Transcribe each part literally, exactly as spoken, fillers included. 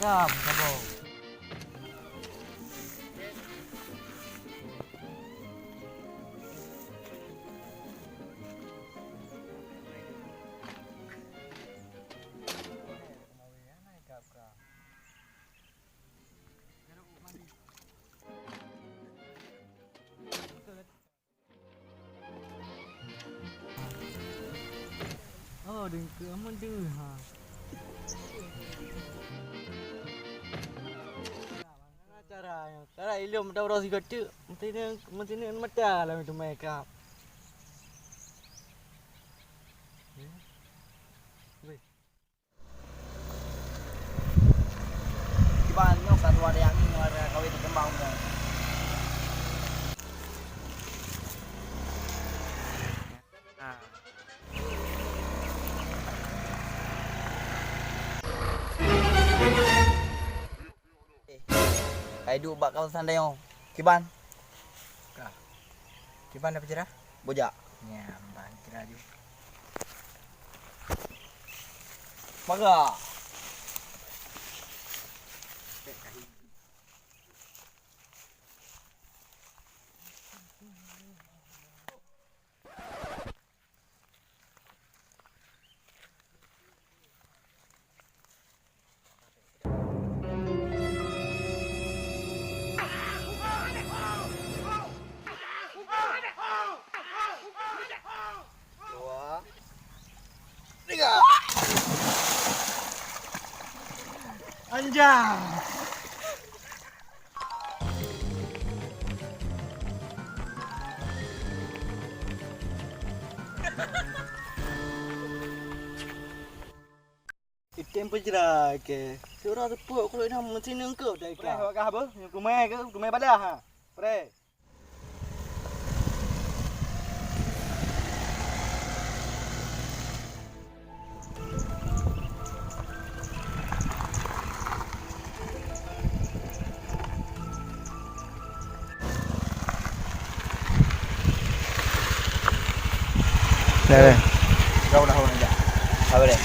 Saboh. Oh, deungkeue amun deuh, ha. Cara, cara ilom daurah sigoe teuk, meusineuk, meusineuk mata lam teumai kap. Weh. Kiban nyoe ka tuha dayang nyoe ada kawin di kembang nyoe. Hai duek bak kawasan dayong. Kiban? Ka. Kiban dapeucira? Bujak. Nyan, ban cira ju. Maga. Dua, tiga. Anjay. Item peujra ke. Surah teupeuk kulét na meusineung keuh dah ikan. Preh, awak kah beuh? Nyoe kumai ke? Kumai badah, ha? Preh. Deh, deh. Jauh dah orang ajak. Apa deh?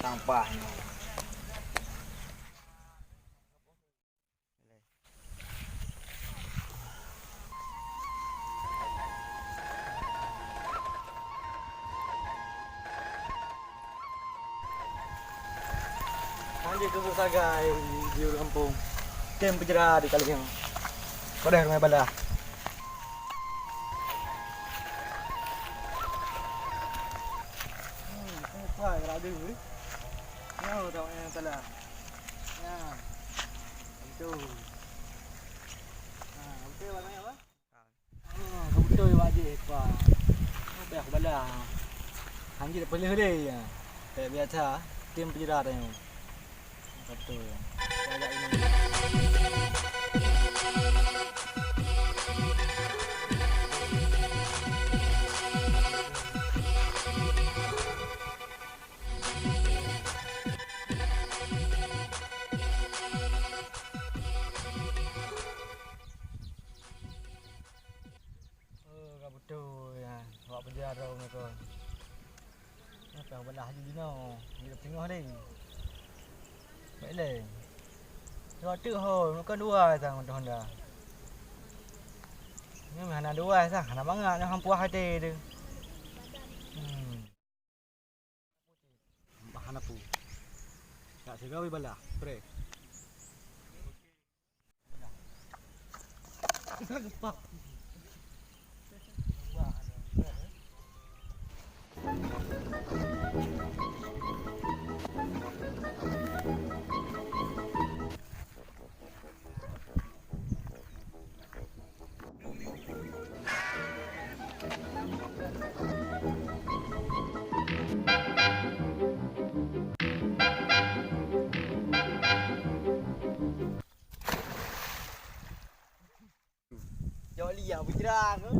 Sampah nyoe. Hanjeuet keubuet sagai di, di ureueng gampông. Tem peujra di kali nyoe. Padahai rumah balah. Hmm, kuat, kuat, kuat. Nyoe tawak nyang salah. Nyan. Beutôi. Ha, beutôi awak nyan, Bang? Ha, beutôi awak jih, Bang. Apa yang aku balas? Hanjeuet peuleueh lé, ya. Tak biasa, tem peujra tanyong. Beutôi. Agak ini. Oh, ka beutôi, ya. Awak peujara meunyoe kon. Nyoe ka beulah laju jinoe, jeuet teungoh lé. Baik lé. Dua teuk ho, meunyoe kon dua sang mantong honda. Nyoe hana dua sang, hana mangat nyoe hampuah até teuh. Hmm. Bah hana pu. Tak sigawi balah, preh. Jok liah bujra ke?